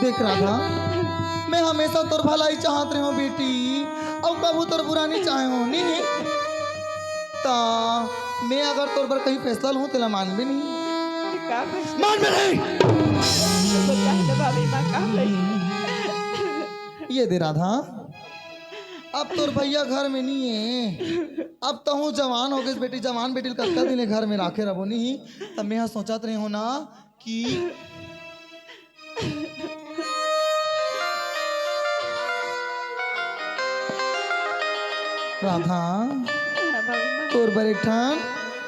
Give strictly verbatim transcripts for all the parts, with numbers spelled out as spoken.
देख राधा, मैं हमेशा तोर भलाई चाहत रहे हूँ बेटी, अउ कभू तोर बुरा नहीं चाहे हूँ नहीं। ता मैं अगर तोर बर कहीं फैसला लूँ, तेला मानबे नहीं। का फैसला? मानबे नहीं। बता दे भाभी माँ, का फैसला? ये दे राधा, अब तोर भैया घर में नहीं है, अब तहूँ जवान हो गइस बेटी, जवान बेटी ल कतका दिन ले घर में राखे रहो नहीं, तब मैं हा सोचत रहे हूँ ना कि राधा, तोर बर एक ठन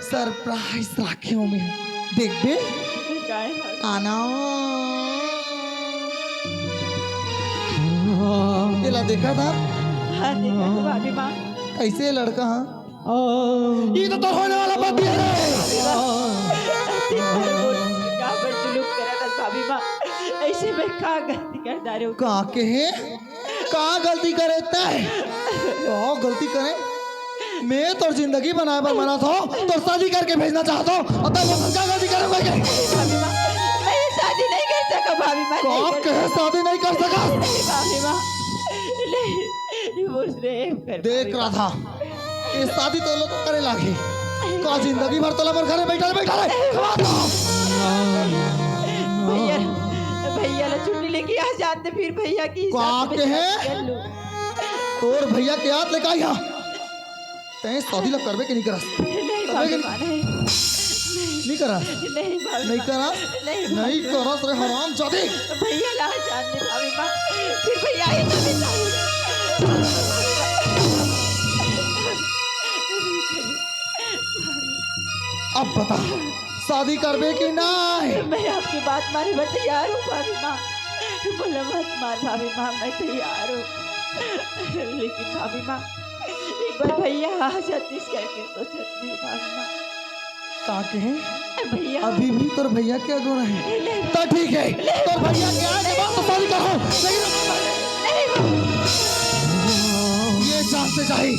सरप्राइज राखे हूँ मैं, देखबे? आना। एला देखा था? हाँ, देखा था, भाभी माँ। कैसे लड़का, हाँ? ये तो तोर होने वाला पति है। का पर जुलूम करा था, भाभी माँ? ऐसे में का गलती कर डारे हो? का के है? का गलती करे तैं? का गलती करे? मैं तोर जिंदगी बनाए बर मना था, तोर शादी करके भेजना चाहता हूँ, और तब वो का गलती करे कोई के? भाभी माँ, मैं ये शादी नहीं कर सका, भाभी माँ, नहीं का कर के सका। शादी नहीं कर सका? नहीं, भाभी माँ, नहीं, divorce दे, कर देख भाभी माँ। राधा, ये शादी तो लोग करे लागे। का जिंदगी भर तोला मोर घरे बैठा रहे, बैठा रहे। खवा दो। भैया, भैया ला छुट्टी लेके आ जाते, फिर भैया की का शादी में के है? कर लो। तोर भैया के हाथ ले का यहाँ? तैं शादी ला करबे के नहीं करस? नहीं, करबे के भाभी माँ, नहीं। नहीं करस? नहीं, भाभी नहीं माँ। करस? नहीं, भाभी नहीं माँ। करस रे हरामजादी। भैया ला जान दे, भाभी माँ। फिर भैया ही तो नहीं चाहिए। अब बता, शादी करबे कि नहीं? मैं आपकी बात माने बर तैयार हूँ, भाभी माँ। बोला मत मार, भाभी माँ, मैं तैयार हूँ। लेकिन भाभी माँ, एक बार भैया आ जातीस करके सोचत रहे हूँ, भाभी माँ। का कहे? भैया। अभी भी तोर भैया के अगोरा है। नहीं। तो ठीक है, तोर भैया के आए के बाद तो शादी करहूँ, लेकिन नहीं। ये जान से चाही,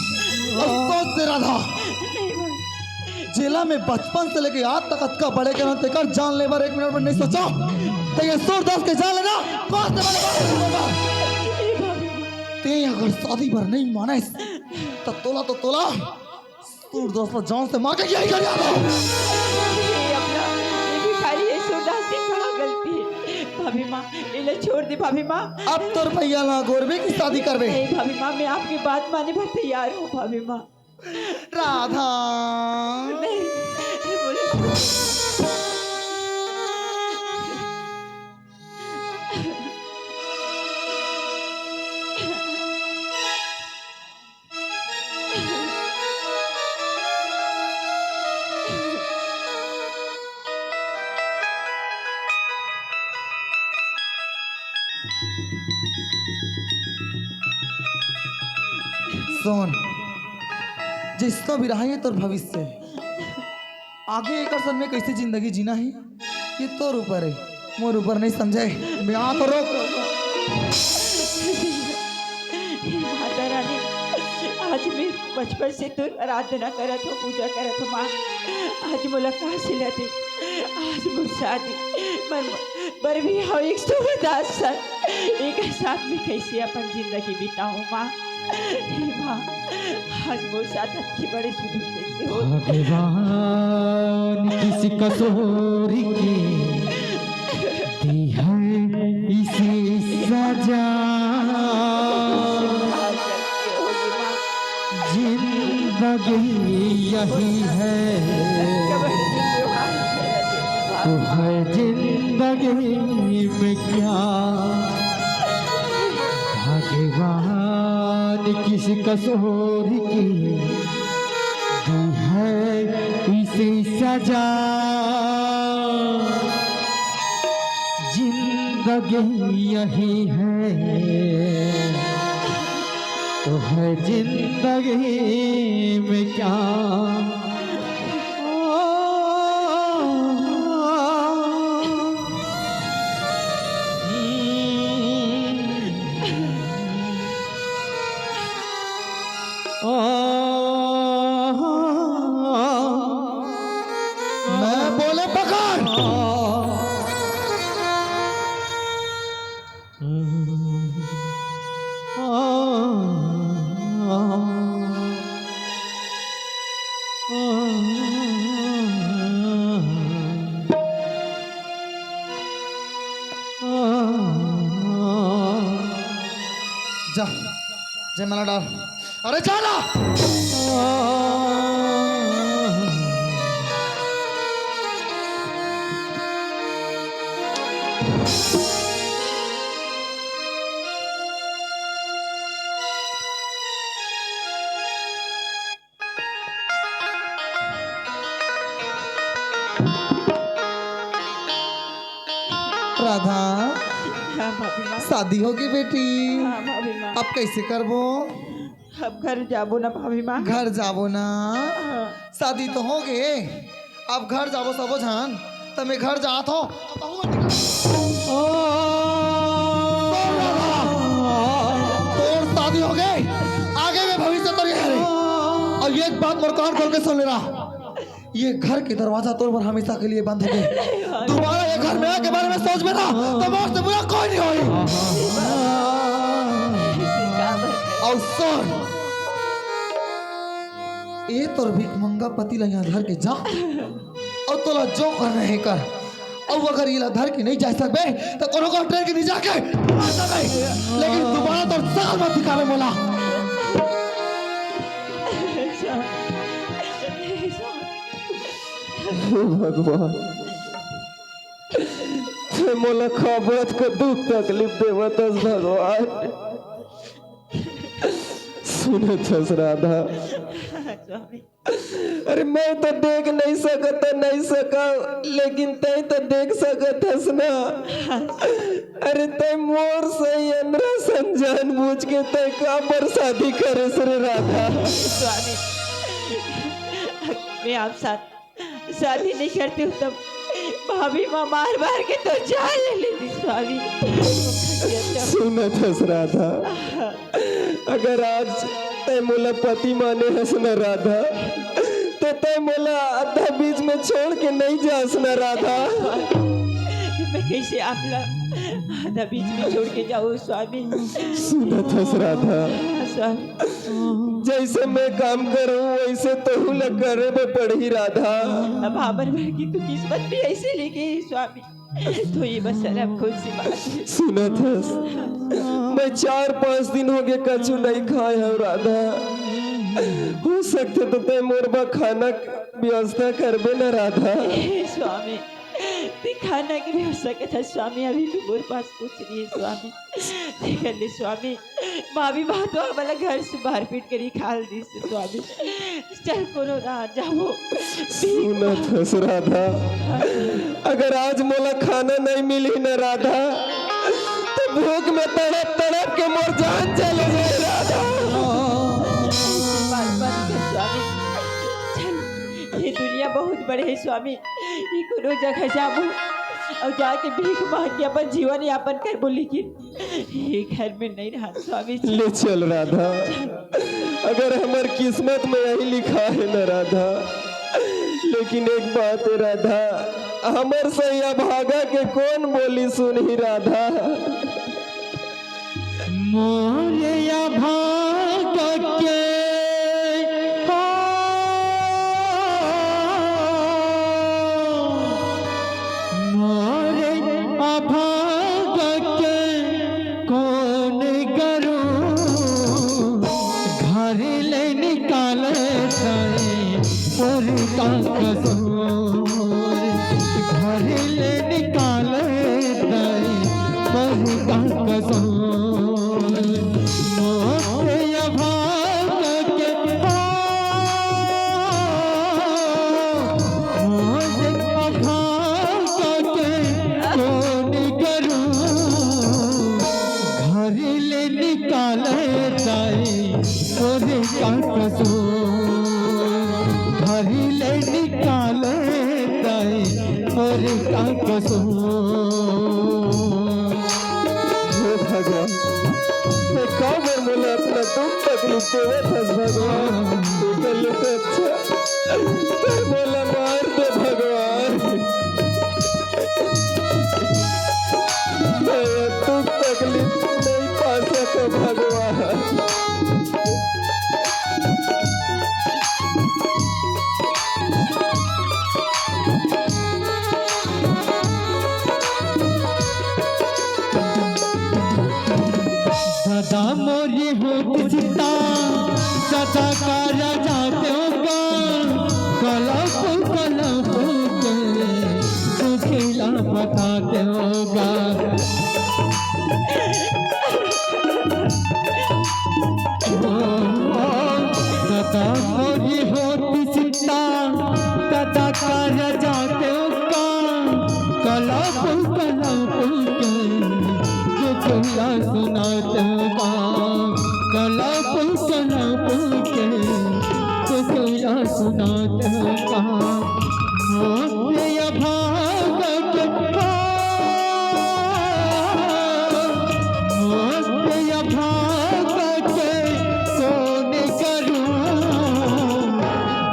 अउ सोच से राधा। नहीं, भाभी। जेला मैं बचपन से लेके आज तक अतका बड़े करे हंव, तेकर जान ले बर एक मिनट बर नहीं सोचेंव। ते ये सूरदास के जान लेना, कौन से वाले बात नहीं होगा। तैं अगर शादी बर नहीं मानेस, त तोला तो तोला सूरदास ला जान से मार के यही कर जाता। ये अपना, ये भिखारी, ये सूरदास के का गलती है? भाभी माँ, एला छोड़ दे, भाभी माँ। अब तोर भैया ला अगोरबे कि शादी करबे? नहीं, भाभी माँ, मैं आपकी बात माने बर तैयार हूँ, भाभी माँ। राधा। नहीं, नहीं बोले। सुन, जइसनो भी रहा, ये तोर भविष्य हे। आगे एकर संग में कइसे जिंदगी जीना हे, ये तोर ऊपर हे, मोर ऊपर नहीं समझे। मैं आ तो रोक। हे माता रानी, आज मैं बचपन से तोर आराधना करत हंव, पूजा करत हंव माँ। आज मोला का सिला दे, आज मोर शादी, मैं बर भी हव एक सूरदास सन, एकर साथ में कइसे अपन जिंदगी बिताहूँ माँ? हे माँ, आज मोर साथ अतके बड़े जुलूम कइसे हो? भगवान किस कसूर की दी है इसे सजा। जिंदगी यही है, तो है जिंदगी में क्या? भगवान किस कसूर की दी है इसे सजा। जिंदगी यही है, तो है जिंदगी में क्या? मैं बोले पकड़। जा, जयमाला डाल। अरे जा ना। राधा, हाँ भाभी माँ। शादी होगे बेटी। हाँ भाभी माँ। अब कैसे करबो? अब घर जाबो ना भाभी माँ। घर जाबो ना। हाँ। शादी तो होगे, अब घर जाबो सबो झन। त मैं घर जात हो। तोर शादी होगे, आगे में भविष्य तोर ये हरे। अउ एक बात मोर कान खोल के सुन लेना, ये घर के दरवाजा तोर बर हमेशा के लिए बंद होगे। दोबारा ये घर में आके बारे में सोचबे ना, त मोर से बुरा कोई नहीं होई। अउ सुन, ए तोर भिखमंगा पति ला यहाँ धर के जा, अउ तोला जो करना हे कर। अउ अगर इला धर के नहीं जा सकबे, त कोनो को ट्रेन के नहीं जाके मार देबे। लेकिन दोबारा तोर साल मत दिखावे मोला। हे भगवान, ते मोला काबर के दुख तकलीफ देवत हस भगवान। सुनत हस राधा, अरे मैं तो देख नहीं सकत, नहीं सका, लेकिन तै तो देख सकत हस ना। अरे तै मोर सही अंदरा संजान बूझ के तै काबर शादी करेस रे राधा? स्वामी, मैं आप साथ शादी नहीं करती हूँ तब भाभी माँ मार मार के तो जान ले लेती स्वामी। सुनत हस राधा, अगर आज तै मोला पति माने हस न राधा, तो तै मोला आधा बीच में छोड़ के नहीं जास न राधा। मैं कैसे आपला आधा बीच में छोड़ के जाऊँ स्वामी? सुनत हस राधा, स्वामी। जैसे मैं काम करूँ वैसे तोहू ला करे में पड़ही राधा। अब हमर घर की तो किस्मत भी ऐसे लिखी है स्वामी। तो ये बस शर्म कौन सी बात है? सुनत हस, मैं चार पाँच दिन होगे कछु नहीं खाए हव राधा। हो सकथे तो तै मोर बर खाना व्यवस्था करबे ना राधा। हे स्वामी, ते खाना के व्यवस्था करत हस स्वामी, अभी तो मोर पास कुछ नहीं है स्वामी। देख ले स्वामी, भाभी माँ तो हमला घर से बाहर पीट के निकाल दिस स्वामी। चल कोनो ना जाओ। सुनत हस राधा, अगर आज मोला खाना नहीं मिली ना राधा, तो भूख में तड़प तड़प के मोर जान चले जाए राधा। बात बात कर स्वामी। चल, ये दुनिया बहुत बड़े है स्वामी, ये कोनो जगह जाबो और जाके भीख मांग के अपन जीवन यापन करबो, लेकिन ये घर में नहीं रहा स्वामी जी। ले चल राधा, अगर हमर किस्मत में यही लिखा है ना राधा, लेकिन एक बात है राधा, हमर सही अभागा के कौन बोली सुनही राधा? मोरे अभागा के हो, मोरे अभागा के कौन करूं? घर ले निकाले तैं, और का कसूर? घर ले निकाले तैं, और का कसूर? मोरे अभागा के हो, मोरे अभागा के कौन करूं? घर ले निकाले तैं, और का कसूर? घर ले निकाले तैं, और का कसूर? हे भगवान, मैं काबर मोला अपना दुख तकलीफ देवत हस भगवान? तू कर ले तो अच्छा, तू मोला मार दे भगवान। मैं अब दुख तकलीफ नहीं पा सको भगवान। दादा मोर सीता सदा का राजा क्यों का, कलप कलप के दुखिला बताते होगा। सदा मोरी होती सीता, सदा का राजा क्यों का, कलप कलप के दुखिला सुनाते होगा। कलप कलप के दुखिला सुनाते होगा। होते अभागत, होते अभागत कौन करूं,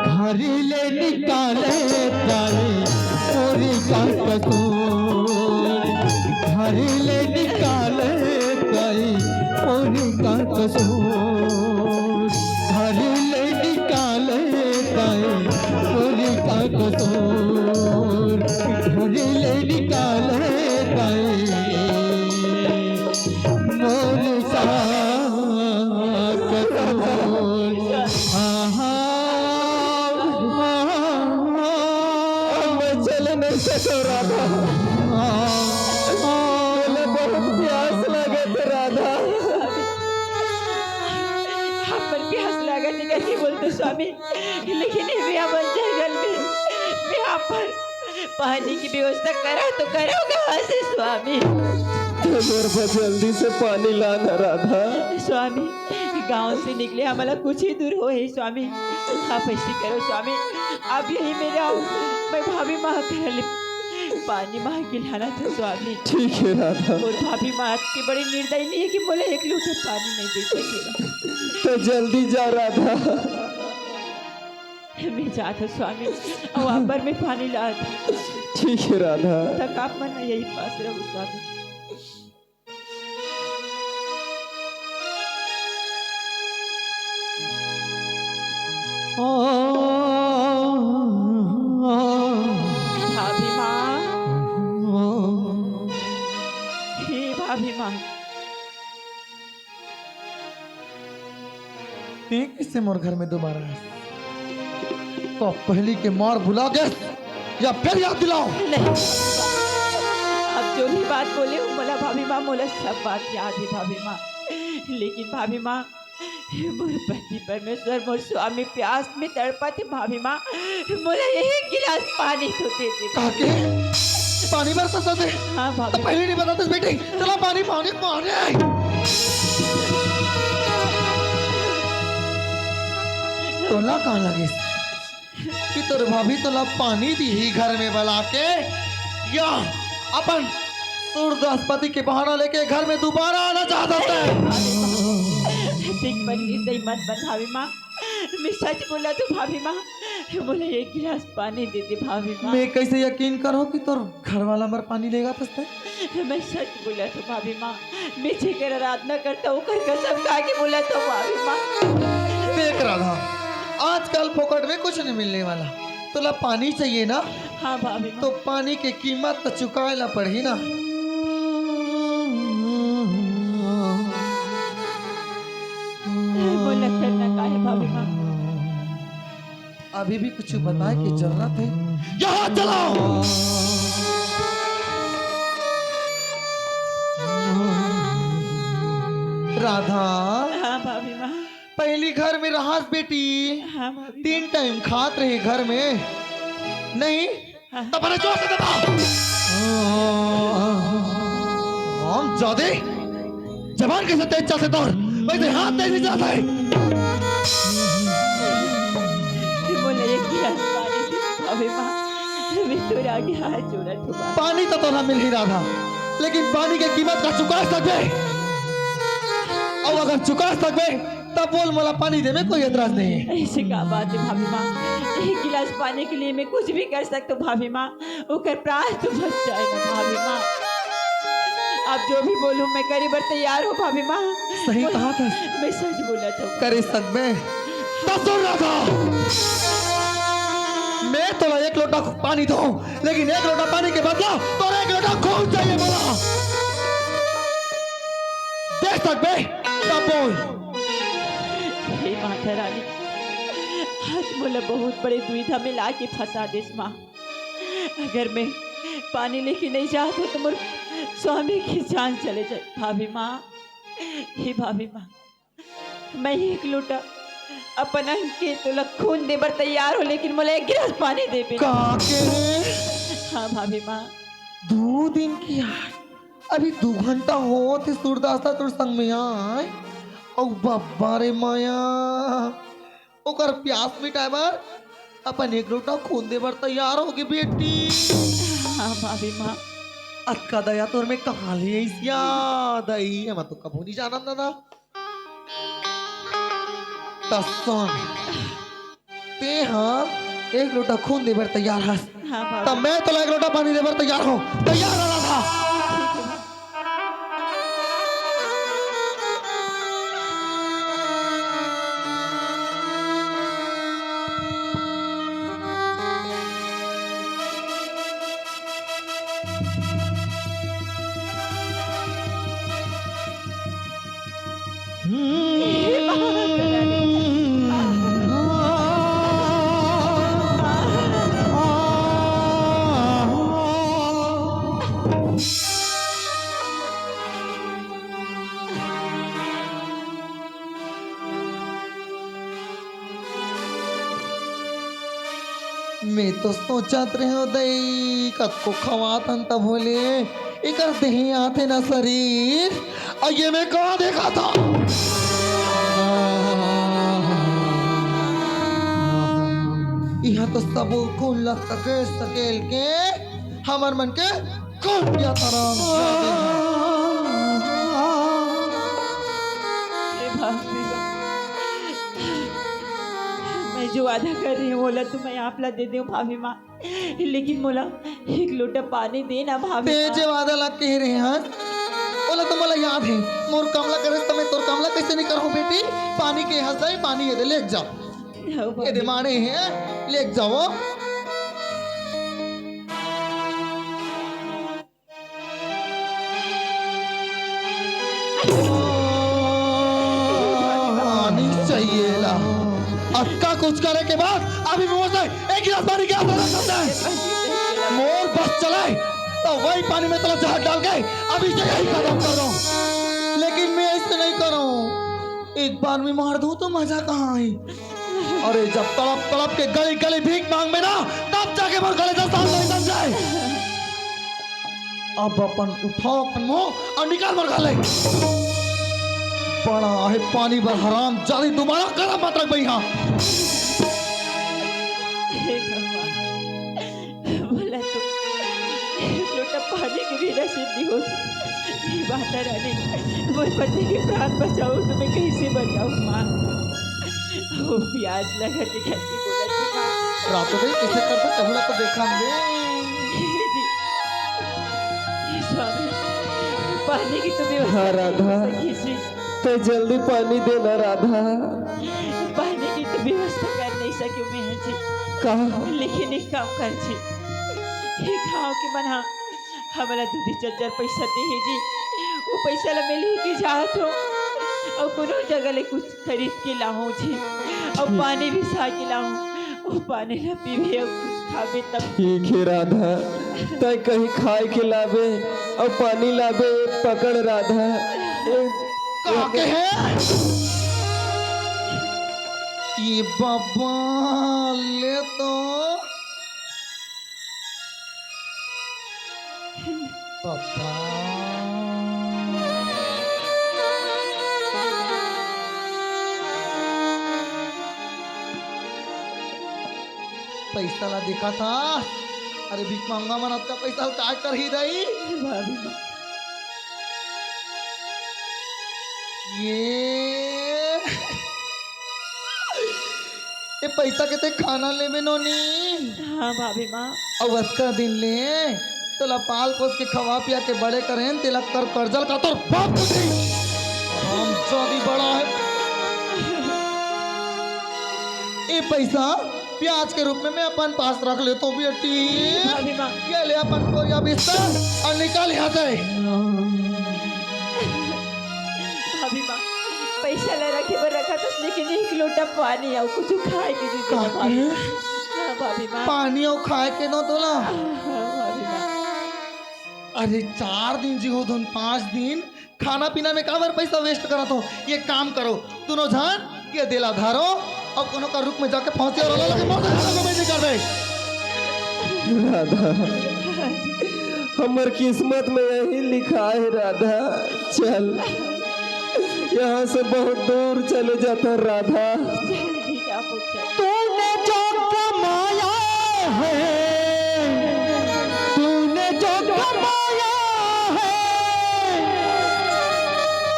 घर ले निकाले ताई मोरी का कसूर, घर ले निकाले ताई मोरी का कसूर, घर ले निकाले ताई मोरी का कसूर, घर ले निकाले ताई मोरी का कसूर। आहा, आहा, मैं चले नहीं सकूं राधा। मोला बहुत प्यास लगत हे राधा। अपन प्यास लागत हे कइसे बोलते स्वामी, लेकिन ये भी अपन जंगल में भी अपन पानी की व्यवस्था करा तो करो कहाँ से स्वामी? तो मोर बर जल्दी से पानी लाना राधा। स्वामी, गांव से निकले हमला कुछ ही दूर हो हे स्वामी। आप ऐसे करो स्वामी, आप यही में रहो, मैं भाभी माँ घर ले पानी मांग के लाना था स्वामी। ठीक है राधा। और भाभी माँ आपकी बड़ी निर्दयी नहीं है कि मोला एक लोटा पानी नहीं दे सके। तो जल्दी जा राधा। मैं जात हूँ स्वामी, अउ अब्बर में पानी लात। ठीक है राधा। तक आप मन यही पास रहो स्वामी। भाभी माँ, हे भाभी माँ, तें कइसे मोर घर में दोबारा आए? तो पहली के मार भुला गेस या फिर याद दिलाओ? नहीं, आप जो भी बात बोले हो मोला भाभी माँ, मोला सब बात याद है भाभी माँ। लेकिन भाभी माँ, मोर पति परमेश्वर, मोर स्वामी प्यास में तड़पत हे भाभी माँ, मोला एक गिलास पानी तो दे दे। काके? पानी बरसा दे। हाँ भाभी। तो पहले नहीं बताते बेटी, चला पानी, पानी, पानी। तोला कहाँ लगे कि तोर भाभी तोला पानी दीही घर में बला के, या अपन सूरदास पति के बहाना लेके घर में दोबारा आना चाहता है? देख बन निर्दयी मत बन भाभी माँ, मैं सच बोला तो भाभी माँ, मोला एक गिलास पानी दे दे भाभी माँ। मैं कैसे यकीन करूँ कि तोर घर वाला मर पानी लेगा तस्ते? मैं सच बोला तो भाभी माँ, मैं जेकर आराधना करता हूँ, ओकर कसम खा के बोला तो भाभी माँ। देख राधा, आजकल फोकट में कुछ नहीं मिलने वाला। तोला पानी चाहिए ना? हाँ भाभी माँ। तो पानी के कीमत तो चुकाए ला पड़ही ना। बोला करना का है भाभी माँ? अभी भी कुछ बताए के जरूरत है? यहाँ चलाओ। राधा। हाँ भाभी माँ। पहली घर में रहास बेटी। हाँ भाभी। तीन टाइम खात रहे घर में। नहीं। हाँ। तब बड़े जोर से दबा। हम ज्यादा जबान कैसे तेज चलथे तोर, वैसे हाथ तेज नहीं चलथे। बोले, एक गिलास पानी दे, अबे माँ, मैं तोरे आगे हाथ जोड़त हूँ माँ। पानी तो तोला मिल ही रहा था, लेकिन पानी के कीमत का चुका सकबे? और अगर चुका सकबे, तब बोल, मोला पानी दे में कोई एतराज नहीं है। ऐसे का बात है भाभी माँ, एक गिलास पानी के लिए मैं कुछ भी कर सकता हूँ भाभी माँ। ओकर प्राण तो बच जाए ना भाभी माँ। आप जो भी बोलूं, मैं करे बर तैयार हूँ भाभी माँ। सही बोल, कहा था। मैं सच बोला था। करे सकबे। तो सुन रहा था। मैं तोला एक लोटा पानी दूं, लेकिन एक लोटा पानी के बदला तोला एक लोटा खून चाहिए बोला। दे सकबे? तब बोल। रानी, आज मोला बहुत बड़े दुविधा में लाके फंसा देस माँ। अगर मैं पानी लेके नहीं जात हो तो मोर स्वामी की जान चले जाए। भाभी माँ, हे भाभी माँ, मैं एक लोटा अपन अंग के तोला खून दे बर तैयार हो, लेकिन मोला एक गिलास पानी दे बिना। का के रे? हाँ भाभी माँ। दू दिन के यार, अभी दू घंटा होत हे सूरदास तोर संग में आय, अउ बब्बा रे माया, ओकर प्यास मिटाए बर अपन एक लोटा खून दे बर तैयार होगे बेटी। हाँ भाभी माँ। अतका दया तोर में कहाँ ले आइस या दई, एमा तो कभू नहीं जानन दादा। त सुन, तें ह एक लोटा खून दे बर तैयार हस, हाँ बाबा। त मैं तोला एक लोटा पानी दे बर तैयार हूँ। तैयार रह राधा। मैं तो सोचत रहेंव दई, कतको खवात हन तभो ले एकर देहे आथे ना शरीर। अउ ये मैं का देखत हंव? इहाँ तो सबो खून ला सकेल सकेल के हमर मन के खून पियात हन। हे भाभी, मैं जो वादा करे रहेंव, ओला तो मैं आप ला दे देंव भाभी माँ, लेकिन मोला एक लोटा पानी दे ना भाभी तें माँ। जे वादा ला कहे रहे हस, ओला तो मोला याद हे। मोर काम ला करेस त मैं तोर काम ला कइसे नहीं करहूँ बेटी? पानी के हंस जाए, पानी ये दे, लेके जा। हाँ भाभी। ये दे माने हे, लेके जाओ। पानी चाहिए ला। अतका कुछ करे के बाद अभी मोर से एक गिलास पानी के आस रख सकता है। मोर बस चलाए तो वही पानी में तोला जहर डाल के अभी से यही खत्म कर दूं। लेकिन मैं ऐसे नहीं करूं, एक बार में मार दूं तो मजा कहाँ है? अरे, जब तड़प तड़प के गली गली भीख मांगबे ना, तब जाके मोर कलेजा शांत होही समझे। अब अपन उठाओ अपन मुंह अउ निकल मोर घर ले। बड़ा हे पानी बर हरामजादी, दोबारा कदम मत रखबे इहाँ। हे भगवान, मोला तो एक लोटा पानी के भी नसीब नहीं होत। हे माता रानी, मोर पति के प्राण बचाओ, तो मैं कैसे बचाऊं माँ? ओ प्यास लगत हे करके बोलत हे माँ। रातो भाई, कैसे करता तहु ला तो देखा हमने। जी, हे स्वामी, पानी की तो व्यवस्था हाँ, नहीं हो राधा। सकी जी। तें जल्दी पानी दे ना राधा। पानी की तो व्यवस्था कर नहीं सके मैं जी। का? लेकिन एक काम कर जी, एक गाँव के मन हा हमला दू दू चार चार पैसा दे हे जी, वो पैसा ला मैं लेके जात हूँ अउ कोनो जगह ले कुछ खरीद के लाहूँ जी, अउ ठीक। पानी भी सा के लाहूँ, वो पानी ला पीबे अउ कुछ खाबे तब। ठीक हे राधा, तैं कहीं खाए के लाबे अउ पानी लाबे, पकड़ राधा। ए, का कहे? ये बाबा ले तो। पापा। पैसा ला देखा था। अरे भीख मांगा मन अतका पैसा ला का करही दाई? भाभी माँ। ये ए पैसा के तें खाना लेबे नोनी। हाँ भाभी माँ। अउ अतका दिन ले तोला पाल पोस के खवा पिया के बड़े करेन, तेला कर कर्जा का तोर बाप को दे। हरामजादी बड़ा है। ए पैसा ब्याज के रूप में मैं अपन पास रख लेता हूँ बेटी। भाभी माँ। ये ले अपन बोरिया बिस्तर अउ निकल यहाँ से। भाभी माँ, पैसा ला रखे बर रख बस लेकिन एक लोटा पानी अउ कुछ खाए के दे दे ना, का भाभी। कहे? हाँ, भाभी माँ। पानी अउ खाए के दो तोला। हाँ, भाभी माँ। अरे, चार दिन जी हो धुन, पाँच दिन खाना पीना में काबर पैसा waste करत हो? ये काम करो, दोनों झन ये देला धरो अउ कोनो का रुख में जाके फांसी अउ रोला लगे मर जाओ, मैं नहीं कर दे। राधा, हमर किस्मत में यही लिखा है राधा। चल, यहाँ से बहुत दूर चले जाता राधा। तूने जो कमाया है, तूने जो कमाया है,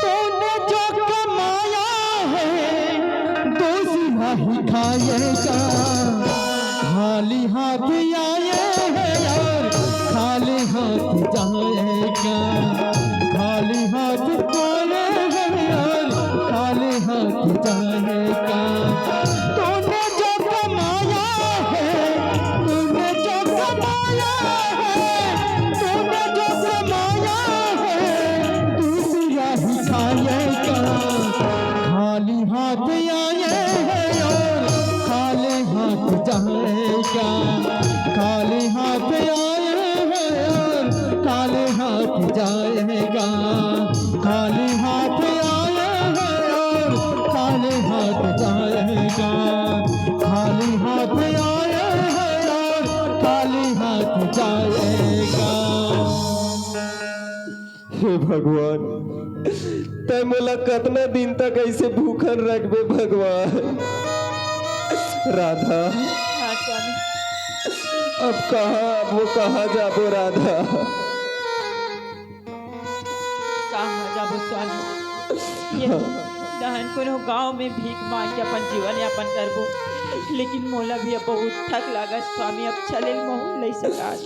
तूने जो कमाया है, दूसरा ही खाएगा। खाली हाथ आए हैं यार, खाली हाथ जाएगा। खाली हाथ आए हैं यार, खाली हाथ जाएगा। तूने जो कमाया है, तूने जो कमाया है, तूने जो कमाया है, दूसरा ही खाएगा। खाली हाथ आए हैं और खाली हाथ जाएगा। खाली हाथ आए हैं और खाली हाथ जाएगा। खाली हाथ आए हैं और खाली हाथ जाएगा। खाली हाथ आए हैं और खाली हाथ जाएगा। हे भगवान, तै मोला कतना दिन तक ऐसे भूखन रखबे भगवान? राधा, हाँ, स्वामी। अब कहाँ, अब वो कहाँ जाबो राधा? कहाँ जाबो स्वामी? ये दहन कोनो गांव में भीख मांग के अपन जीवन यापन करबो, लेकिन मोला भी अब बहुत थक लागत स्वामी, अब चले महूं नहीं सकात।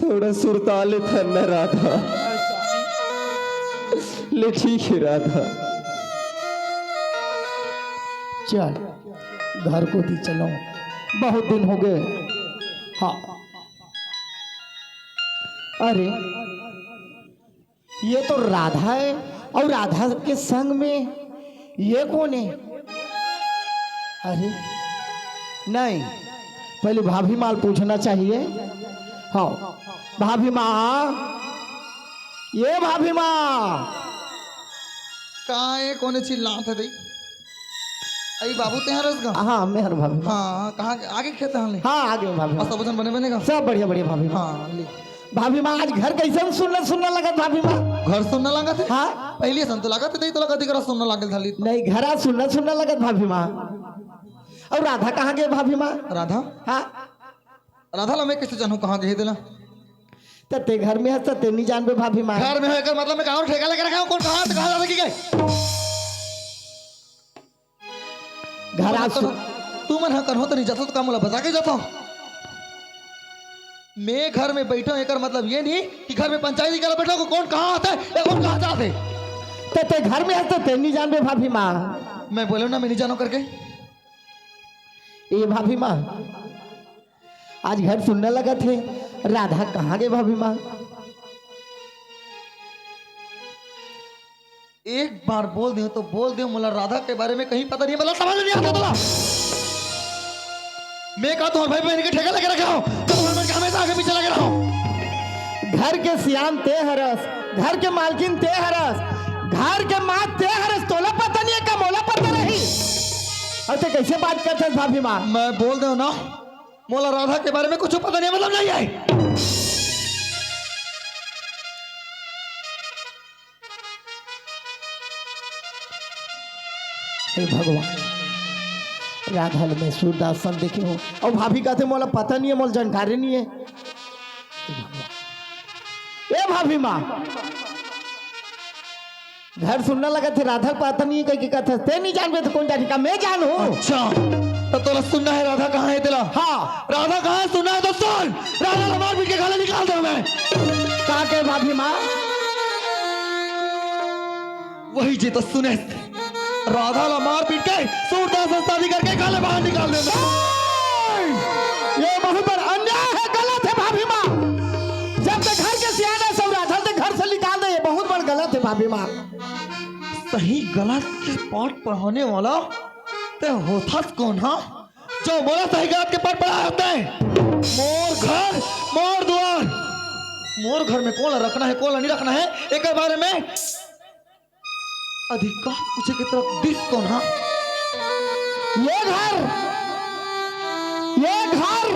थोड़ा सुरता ले थन न राधा। हाँ, स्वामी। ले ठीक है राधा। चल, घर कोती चलो, बहुत दिन हो गए। हाँ, अरे, ये तो राधा है, और राधा के संग में ये कौन है? अरे नहीं, पहले भाभी माँ ल पूछना चाहिए। हाँ, भाभी माँ, ये भाभी माँ। का ए, कोने चिल्लात हे दई? अई बाबू, तें हरस गा? हाँ, मैं हर भाभी माँ। हाँ, कहाँ आगे खेत हन ले? हाँ, आगे भाभी माँ। अउ सब झन बने बने गा? सब बढ़िया बढ़िया भाभी माँ। हाँ, ले। भाभी माँ, आज घर कइसन सुन्ना सुन्ना लगत भाभी माँ? घर सुन्ना लगत हे? हाँ। पहली असन तो लगत हे, तोला कदी करा सुन्ना लागल थाली। नहीं, घर आज सुन्ना सुन्ना लगत भाभी माँ। अउ राधा कहाँ गे भाभी माँ? राधा? हाँ। राधा ला मैं कइसे जानहूँ कहाँ गे हे तेला? त तें घर में हस त तें नहीं जानबे भाभी माँ। घर में हो एकर मतलब मैं कहाँ ठेका लेके रखे हँव, कोन कहाँ से कहाँ जाथे कि गे? घर आ सु- तुमन ह करहूँ त नहीं जाथव त का मोला बता के जाथव? मैं घर में बइठे हँव, एकर मतलब ये नहीं कि घर में पंचायती करे बइठे हँव, कोन कहाँ आथे या कोन कहाँ जाथे। त तें घर में हस त तें नहीं जानबे भाभी माँ। मैं बोलेंव ना, मैं नहीं जानँव करके। ए भाभी माँ, आज घर सुन्ना लगत हे, राधा कहाँ गे भाभी माँ? एक बार बोल देंव तो बोल देंव, मोला राधा के बारे में कहीं पता नहीं हे, मोला समझ नहीं आथे तोला। मैं का तुँहर भाई बहिनी के ठेका लेके रखे हँव, त तुँहर मन के हमेशा आगे पीछे लगे रहँव। घर के सियान तें हरस, घर के मालकिन तें हरस, घर के माँ तें हरस, तोला पता नहीं हे का मोला पता नहीं? अउ तें कइसे बात करथस भाभी माँ? मैं बोल देंव ना, मोला राधा के बारे में कुछ पता नहीं हे, मतलब नहीं हे। हे भगवान, राधा ल मैं सूरदास सन देखे हँव, अउ भाभी कथे मोला पता नहीं हे, मोला जानकारी नहीं हे। हे भगवान, ए भाभी माँ, घर सुन्ना लगत हे, राधा ल पता नहीं हे कहिके कथस, तें नहीं जानबे त कोन जानही का मैं जानहूँ? अच्छा, त तोला सुनना हे राधा कहाँ हे तेला? हाँ। राधा कहाँ हे सुनना हे त सुन, राधा ला मार पीट के घर ले निकाल देंव मैं। का कहे भाभी माँ? वही जे त सुनेस, राधा ला मार पीट के सूरदास से शादी करके घर ले बाहर निकाल देंव मैं। ये बहुत बड़ा अन्याय हे, गलत हे भाभी माँ। जब तें घर के सियान हस अउ राधा ल तें घर से निकाल दे, ये बहुत बड़ा गलत हे भाभी माँ। सही गलत के पाठ पढ़ाने वाला ते होथस कोन हा, जो मोला सही गलत के पटपड़ा होते? मोर घर, मोर दुआर, मोर घर में कोन ला रखना हे, कोन ला नहीं रखना हे, एकर बारे में अधिकार पूछे के तरफ दिस कोन हा? ये घर, ये घर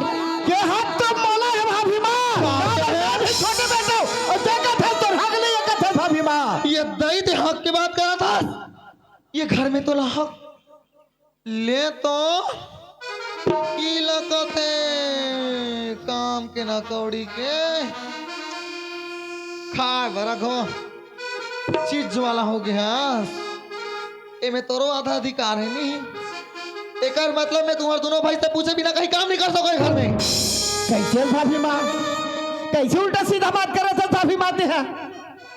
के हक तो मोला हे भाभी माँ। का कहे? मैं भी छोटे बेटा अउ देखत हे तोर हक नहीं, ये कथे भाभी माँ। ये दई ते हक के बात करत हस? ये घर में तोला हक ले तो की लगत हे काम के ना कौड़ी के खाए बर घो चीज वाला हो गया। एमे तोरो आधा अधिकार हे नी। एकर मतलब मैं तुम्हार दोनों भाई से पूछे बिना कहीं काम नहीं कर सको घर में। कैसे भाभी माँ, कैसे उल्टा सीधा बात करत हे भाभी माँ ते हा?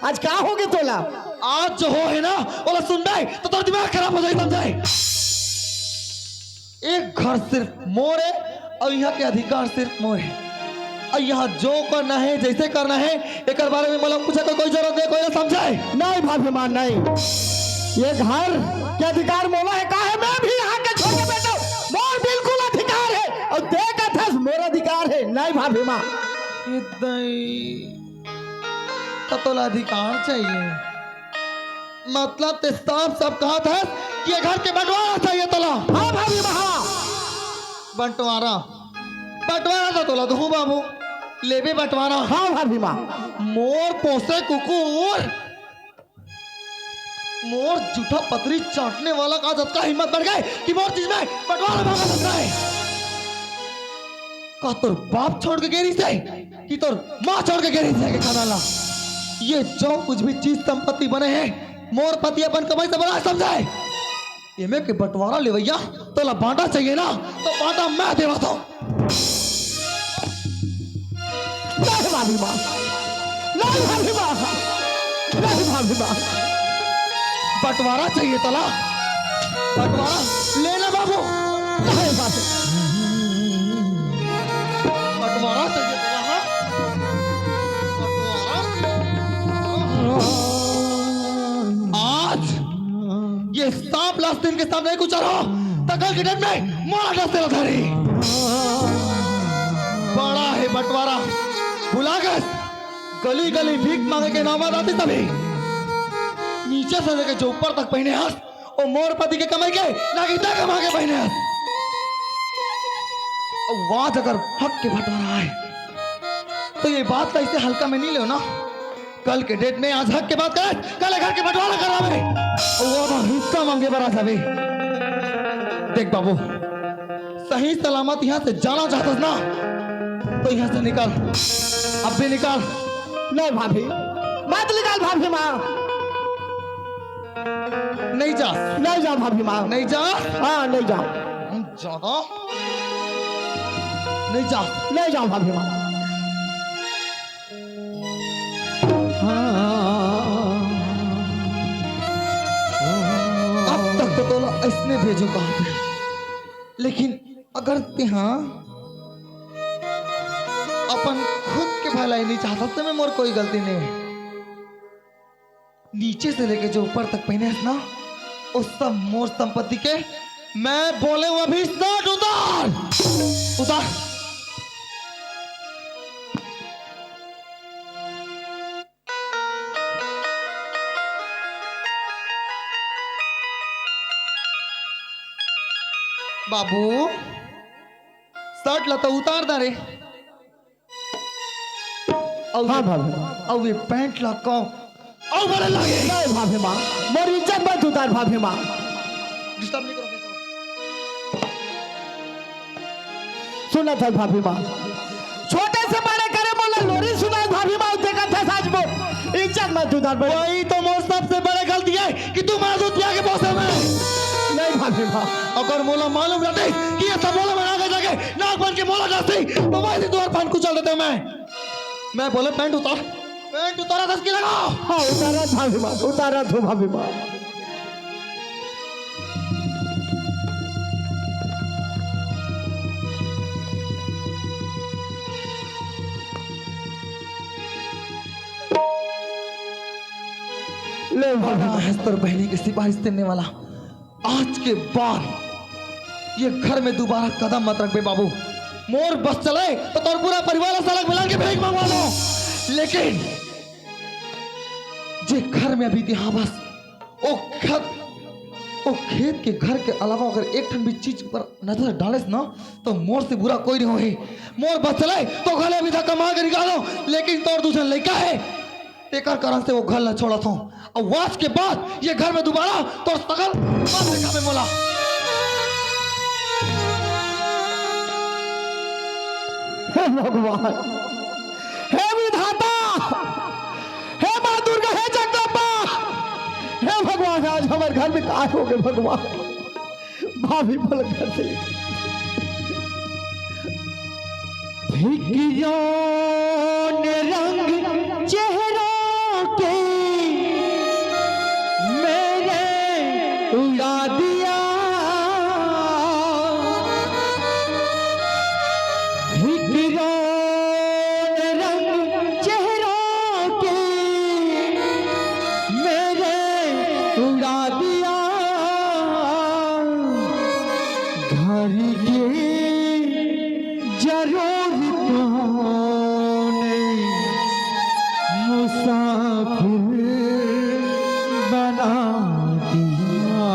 आज का हो गे तोला? आज जो हो हे ना, ओला सुनबे तो तोर दिमाग खराब हो जाही, समझे? एक घर सिर्फ मोर हे अउ इहाँ के अधिकार सिर्फ मोर हे। अउ इहाँ जो करना हे, जैसे करना हे, एकर बारे में मोला पूछे के कोई जरूरत नहीं, कोई ना समझे। नहीं भाभी माँ, नहीं। ये घर के अधिकार मोला हे, का हे? मैं भी यहाँ के छोटे बेटा, मोर बिल्कुल अधिकार हे। अउ ते कथस मोर अधिकार हे, नहीं भाभी माँ। ये दई त तोला अधिकार चाहिए। मतलब ते साफ साफ कहत हस कि ये घर के बंटवारा चाहिए तोला। हाँ भाभी माँ, हाँ। बंटवारा, बंटवारा तो तोला दूँ बाबू, लेबे बंटवारा। हाँ भाभी माँ। मोर पोसे कुकुर, मोर जूठा पतरी चाटने वाला का जतका हिम्मत बढ़ गे कि मोर चीज में बंटवारा मांगा सकता है। का तोर बाप छोड़ के गे रिहिस हे कि तोर माँ छोड़ के गे रिहिस हे के खाना ला? ये जो कुछ भी चीज संपत्ति बने हे, मोर पति अपन कमाई से बना हे, समझे? एमे के बंटवारा लेवइया तोला बांटा चाहिए ना, तो बांटा मैं देवत हूँ। नहीं भाभी माँ, नहीं भाभी माँ, नहीं भाभी माँ। बंटवारा चाहिए तोला, बंटवारा लेना बाबू। नहीं भाभी, बंटवारा चाहिए तोला, हाँ? बंटवारा। आज ये सांप लास्तीन के सामने कुछ रहो, त कल के डेट में मोला डस तेला धरी। बड़ा हे बंटवारा, भुला गस, गली गली भीख मांगे के नौबत आतिस तभी। नीचे से लेके जो ऊपर तक पहिने हस, ओ मोर पति के कमाई के, ना कि ते कमा के पहिने हस। अउ आज अगर हक के बंटवारा आए, तो ये बात ला इसे हल्का में नहीं लेव ना। कल के डेट में आज हक के बात करे, कल घर के बंटवारा करावे, अउ वो तो हिस्सा मांगे बर आ जावे। देख बाबू, सही सलामत यहाँ से जाना चाहतस ना, तो यहाँ से निकल, अब भी निकल। नहीं भाभी, मत निकाल भाभी माँ। नहीं जा। नहीं जा भाभी माँ। नहीं जा। हाँ, नहीं जा। ज्यादा नहीं जा। नहीं जा भाभी माँ। अब तक तो तोला अइसने भेजो कहा थे, लेकिन अगर तेहा अपन खुद के भलाई नहीं चाहता, तो में मोर कोई गलती नहीं हे। नीचे से लेके जो ऊपर तक पहिने हस ना, वो सब मोर संपत्ति के। मैं बोले हूँ अभी शर्ट उतार, उतार। बाबू, शर्ट ला तो उतार दा रे। अउ हाँ भाभी। अउ ये पैंट ला कौन अउ बड़े लागे? नहीं भाभी माँ, मोर इज्जत मत उतार भाभी माँ। डिस्टर्ब नहीं करो। सुनत हस भाभी माँ, छोटे से बड़े करे मोला लोरी सुनाए भाभी माँ, देखत हस आज मोर इज्जत मत उतार बड़े। वही तो मोर सबसे बड़े गलती हे कि तू मोला दूध पिया के पोसे में। नहीं भाभी माँ। अगर मोला मालूम रहते कि ये सब मोला बना के जाके नाक बन के मोला जाती, तो वही से द्वार पान कुचल देते मैं। मैं बोले पैंट उतार, पैंट उतारा दस की लगाओ। हाँ, उतारा भाभी माँ, उतारा तू भाभी माँ। ले भाभी माँ। हस्तर बहनी के सिफारिश देने वाला। आज के बाद ये घर में दोबारा कदम मत रखबे बाबू। मोर बस चले तो तोर पूरा परिवार ला सड़क में लान के भीख मंगवा लो। लेकिन जे घर में अभी तिहा बस ओ खेत, ओ खेत के घर के अलावा अगर एक ठन भी चीज पर नजर डालेस ना, तो मोर से बुरा कोई नहीं होही। मोर बस चले तो घले अभी धक्का मार के निकालो, लेकिन तोर दू झन लइका हे, तेकर कारण से वो घर ला छोड़त हूँ। और आज के बाद ये घर में दोबारा तोर सकल मत दिखावे मोला। हे भगवान, हे विधाता, हे माँ दुर्गा, हे जगदम्बा, हे भगवान, आज हमर घर में काय हो गए भगवान? भाभी पलक घर से लेकर धिकियों ने रंग चेहरों के मेरे उड़ा दिया। धिकियों ने रंग चेहरों के मेरे उड़ा दिया। घर की जरूरतों ने मुसाफिर बना दिया।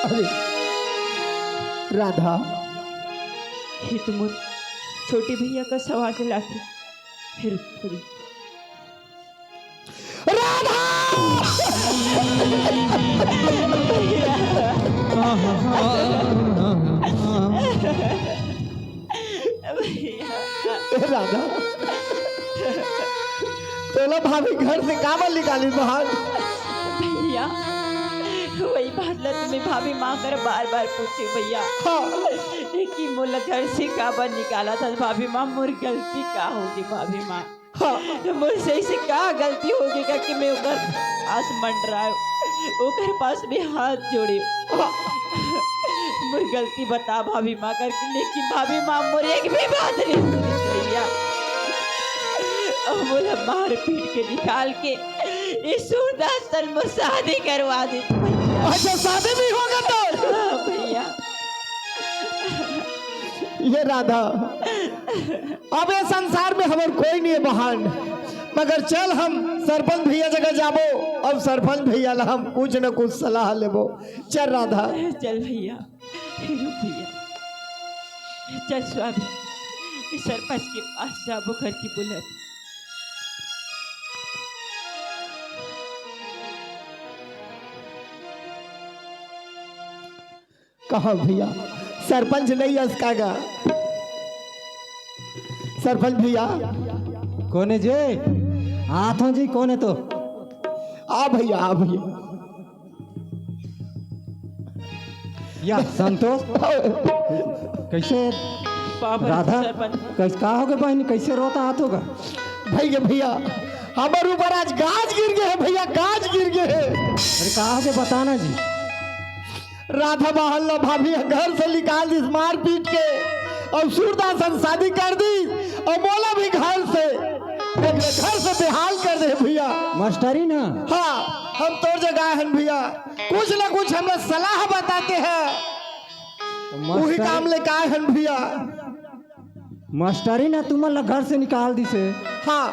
अरे राधा, ये तो मोर छोटे भैया का सवाल लाथे। फिर, फिर राधा! भैया। ए राधा, तोला भाभी घर से काबर निकाली बहन? भैया, वही बात ला तुम्हें भाभी माँ कर बार बार पूछे भैया। हाँ। कि मोला घर से काबर निकाला था भाभी माँ, मोर गलती का होगी भाभी माँ? हाँ। मोर से ऐसे का गलती होगे का कि मैं ओकर पास मंडरायो, ओकर पास में हाथ जोड़े? हाँ। मोर गलती बता भाभी माँ करके, लेकिन भाभी माँ मोर एक भी बात नहीं सुनी भैया। अब मोला मार पीट के निकाल के ये सूरदास सन मोर शादी करवा दे भैया। अच्छा, शादी भी होगा तो? हाँ भैया। ये राधा, अब ये संसार में हमर कोई नहीं है बहन, मगर चल हम सरपंच भैया जगह जाबो, अब सरपंच भैया ला हम कुछ न कुछ सलाह लेबो। चल राधा। चल भैया, रुक भैया, चल स्वामी, सरपंच के पास जाबो करके बोलत। कहा भैया, सरपंच नहीं अस का गा? सरपंच भैया। कोन हे जी? आत हो जी, कोन हे तो? आ भैया, आ भैया। या संतोष, कैसे बाबा राधा? सरपंच। कैसे, का हो गए बहन, कैसे रोत आत होगा? भैया, भैया, हमर ऊपर आज गाज गिर गए है भैया, गाज गिर गए है। अरे का हो गए, बताना जी। राधा बहन ला भाभी घर से निकाल दिस मार पीट के, अउ सूरदास सन शादी कर दिस, अउ मोला भी घर से, घर से बेहाल कर दे भैया। मास्टरी ना? हाँ, हम तोर जगह हन भैया, कुछ ना कुछ हमला सलाह बताते हैं। तो मास्टर उही काम ले काय हन भैया। मास्टरी ना तुमन ला घर से निकाल दिसे। हाँ।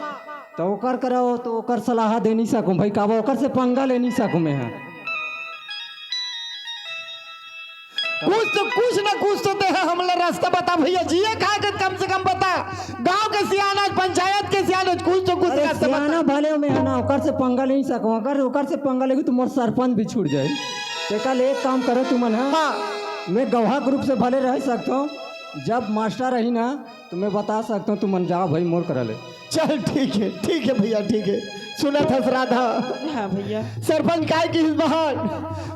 तो ओकर करा हो, तो ओकर सलाह दे नहीं सकूं भाई, काबर ओकर से पंगा ले नहीं सकूं मैं, हाँ। कुछ तो, कुछ ना कुछ तो तेहा हमला रास्ता बता भैया, जिए खाए के कम से कम बता। गांव के सियान अस, पंचायत के सियान अस, कुछ तो कुछ अरे रास्ता बता। सियाना भले हो मैं, है ना, ओकर से पंगा ले नहीं सकूं। अगर ओकर से पंगा लेगी तो मोर सरपंच भी छूट जाए। तेकर ले एक काम करो तुमन, हाँ? हाँ। मैं गवाह के रूप से भले रह सकता हूँ, जब मास्टर रही ना, तो मैं बता सकता हूँ, तुमन जाओ भाई, मोर करा ले। चल ठीक है, ठीक है भैया, ठीक है। सुनत हस राधा? हाँ भैया। सरपंच काय किहिस बहन,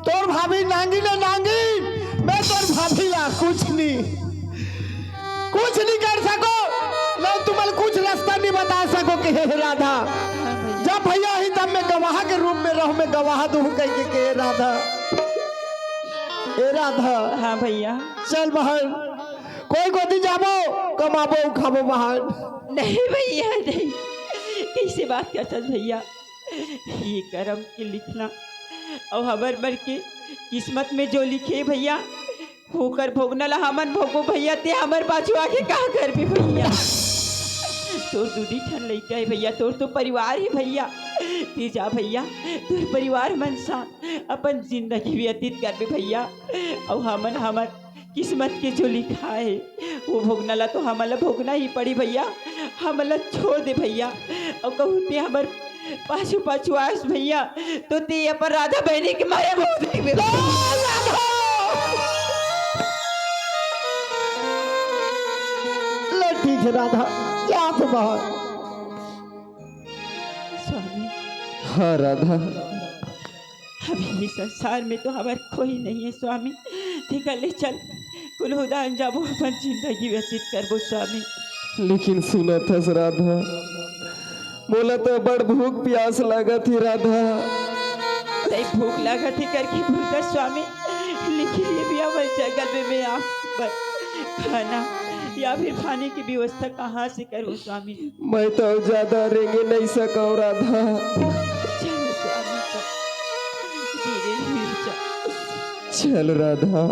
तोर भाभी नांगी ना नांगी, मैं तोर भाभी ला कुछ नहीं, कुछ नहीं कर सको, मैं तुमन कुछ रास्ता नहीं बता सको के हे राधा। हाँ भैया। जब भैया ही तब मैं गवाह के रूप में रहूं, मैं गवाह दूं कह के, के राधा। ए राधा। हाँ भैया। चल बहन, कोई गोदी जाबो, कमाबो, खाबो बहन। नहीं भैया, नहीं, कैसे बात करथस भैया? ये करम के लिखना अउ हमर मन के किस्मत में जो लिखे भैया, ओकर भोगना ला हमन भोगबो भैया, ते हमर पाछू आके का करबे भैया? तोर दू दी ठन लइका हे भैया, तोर तो परिवार हे भैया। ते जा भैया, तोर परिवार मन साथ अपन जिंदगी व्यतीत करबे भैया। अउ हमन, हमर किस्मत के जो लिखा हे, वो भोगना ला तो हमन ला भोगना ही पड़ी भैया। हमन ला छोड़ दे भैया। अउ कहूँ ते हमर पाछू पाछू आस भैया, तो ते अपन राधा बहिनी के मारे बहुत देबे। ले ठीक हे राधा, जा तो बाहर। स्वामी। हाँ राधा। अभी ये संसार में तो हमर कोई नहीं हे स्वामी। ठीक हे, ले चल, कुलहुदान जाबो, अपन जिंदगी व्यतीत करबो स्वामी। लेकिन सुनत हस राधा, मोला तो बड़ भूख प्यास लागत हे राधा। तई भूख लागत हे करके बोलत स्वामी, लेकिन ये भी हमर जंगल में मैं आप बर खाना या फिर पानी की व्यवस्था कहाँ से करूँ स्वामी? मैं तो ज्यादा रेंगे नहीं सकव राधा। चलो स्वामी, चल। धीरे धीरे चल। चल राधा।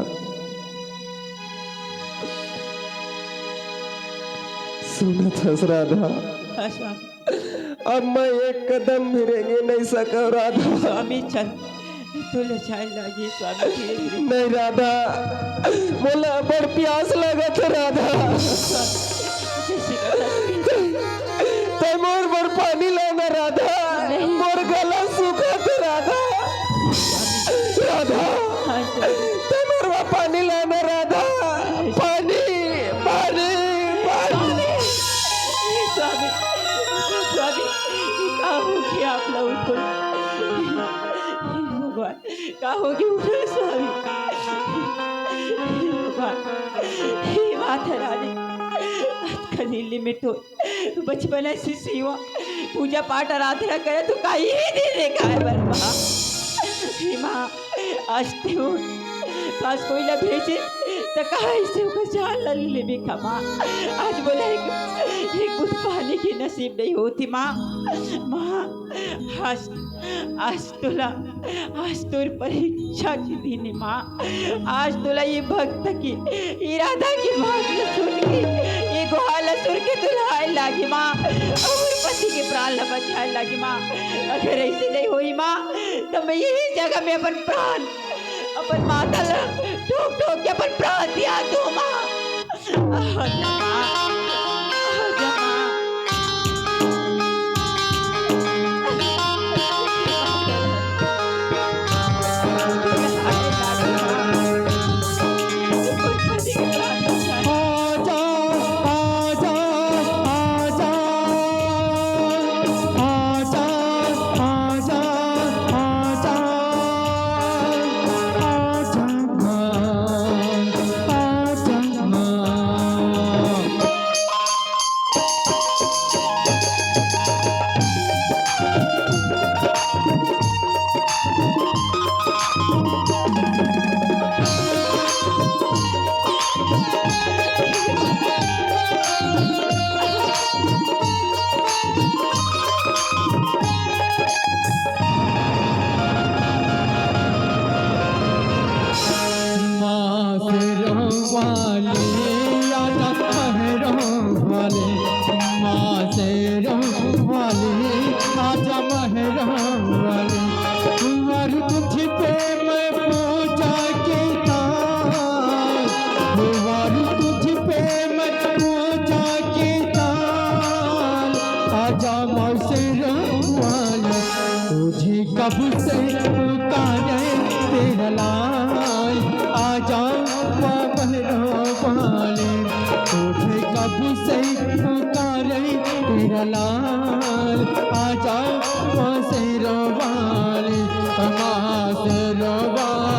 सुनत हस राधा? हाँ स्वामी। अब मैं एक कदम भी रेंगे नहीं सकव राधा। स्वामी चल, तोला जाए लागे स्वामी, धीरे धीरे। नहीं राधा, मोला बड़ प्यास लागत हे राधा। स्वामी, जैसे राधा। तै मोर बर पानी लाना राधा। नहीं। मोर गला सूखत हे राधा। राधा। हाँ स्वामी। तै मोर बर पानी लाना राधा। पानी, पानी, पानी। स्वामी, स्वामी, ये का हो गया आप लोगों को? हे भगवान, का हो गया स्वामी? हे भगवान, हे माता रानी, आज कल इल्ली में तो बचपना से सेवा, पूजा पाठ, आराधना करे तो कहीं भी नहीं देखा है बरपा। हे माँ, आज ते वो पास कोई ला भेजे, त कहाँ से ओकर जान ला ले लेबे का माँ? आज बोला एक, एक बूंद पानी के नसीब नहीं होती माँ। माँ, आज, आज तोला, आज तोर परीक्षा के दिन हे माँ। आज तोला ये भक्त के, ये राधा के बात ला सुन के, ये गुहार ला सुन के तोला आए लागे माँ। अउ मोर पति के प्राण ला बचाए लागे माँ। अगर ऐसे नहीं होई माँ, त मैं यही जगह में अपन प्राण, अपन माता ला ठोक ठोक के अपन प्राण त्याग दूँ माँ। आजा माँ, आजा माँ। आजा, आजा, आजा, आजा, आजा, आजा, आजा माँ, आजा माँ। माँ शेरों वाली, आजा महरों वाली, माँ शेरों वाली, आजा महरों वाली। कुंवर तुझ पे मैं पूजा की तान, कुंवर तुझ पे मैं पूजा की तान, आजा माँ शेरों वाली। तुझे कब से पुकारे तेरा लाल, आजा माँ महरों वाली। तुझे कब से पुकारे तेरा लाल, आजा माँ शेरों वाली, माँ शेरों वाली।